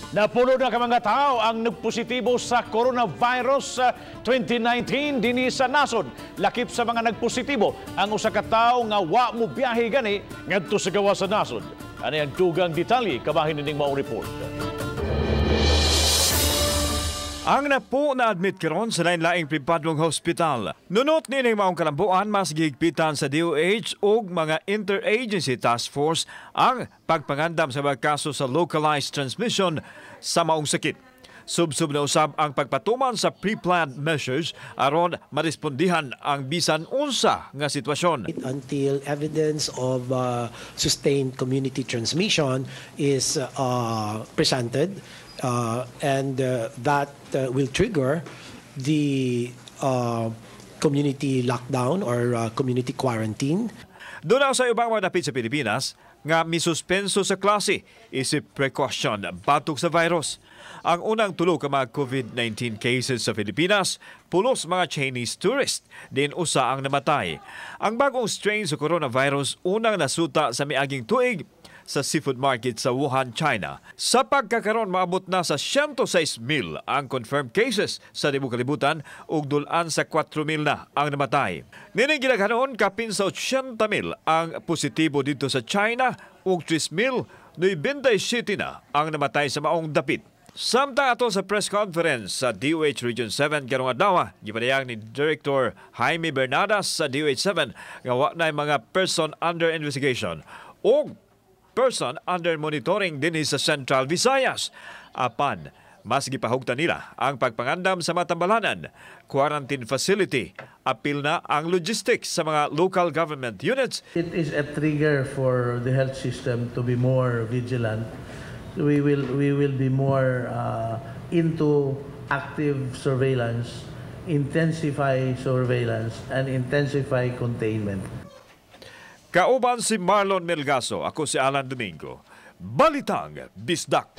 Napulo na ka mga tao ang nagpositibo sa coronavirus sa 2019 dinhi sa nasod. Lakip sa mga nagpositibo ang usa ka tawo nga wa mo biyahe gani ngadto sa gawas sa nasod. Ani ang dugang detalye kabahin nining maong report. Ang napo na admit karon sa lain-laing pribadong hospital. Nunot nining maong kalambuan, mas gihigpitan sa DOH ug mga interagency task force ang pagpangandam sa mga kaso sa localized transmission sa maong sakit. Subsub na usab ang pagpatuman sa pre-planned measures aron marespondihan ang bisan unsa nga sitwasyon. Until evidence of sustained community transmission is presented and that will trigger the community lockdown or community quarantine. Doon sa ubang mga dapit sa Pilipinas nga misuspenso sa klase isip precaution batok sa virus. Ang unang tulo ka mga COVID-19 cases sa Pilipinas, pulos mga Chinese tourist, din usa ang namatay. Ang bagong strain sa coronavirus unang nasuta sa miaging tuig sa seafood market sa Wuhan, China. Sa pagkakaron, maabot na sa 106,000 ang confirmed cases sa tibuok kalibutan ug dul-an sa 4,000 na ang namatay. Nining gilaghanon, kapin sa 80,000 ang positibo dito sa China ug 3,097 na ang namatay sa maong dapit. Samtang ato sa press conference sa DOH Region 7 karong adlaw, gipadayag ni Director Jaime Bernadas sa DOH 7 nga wa na mga person under investigation o person under monitoring dinhi sa Central Visayas. Apan, mas gipahugtan nila ang pagpangandam sa matambalanan, quarantine facility, apil na ang logistics sa mga local government units. It is a trigger for the health system to be more vigilant. We will be more into active surveillance, intensify surveillance, and intensify containment. Kauban si Marlon Melgaso, ako si Alan Domingo. Balitang Bisdak.